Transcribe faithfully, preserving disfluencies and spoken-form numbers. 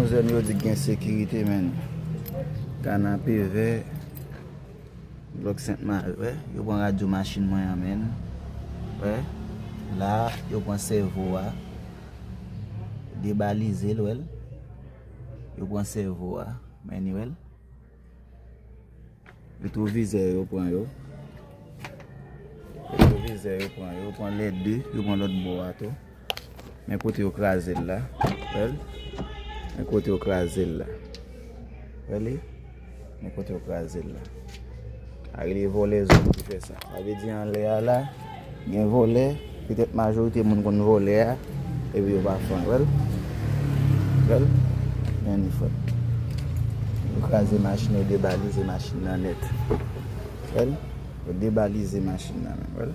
Zòn yo di gen sekirite, men. Kanapevè, Blòk Sent Mari, wè. Yo pran radyo machin mwen an, men. Wè. La, yo pran sèvo a. Debalize l, wè l. Yo pran sèvo a. Men, wè l. Retwovizè yo pran yo. Retwovizè yo pran yo. Yo pran lè de. Yo pran lòt bò a tou. Men kote yo kraze l la. Wè l? Men kote yo kraze l la. Wè li? Men kote yo kraze l la. A rele vòlè zòn ki fè sa. Sa vle di anlè a la, gen vòlè. Petèt majorite moun konn vòlè a, epi yo pa fè anyen. Wè l? Wè l? Men li fè. Yo kraze machin, yo debalize machin nan nèt. Wè l? Yo debalize machin nan menm. Wè l?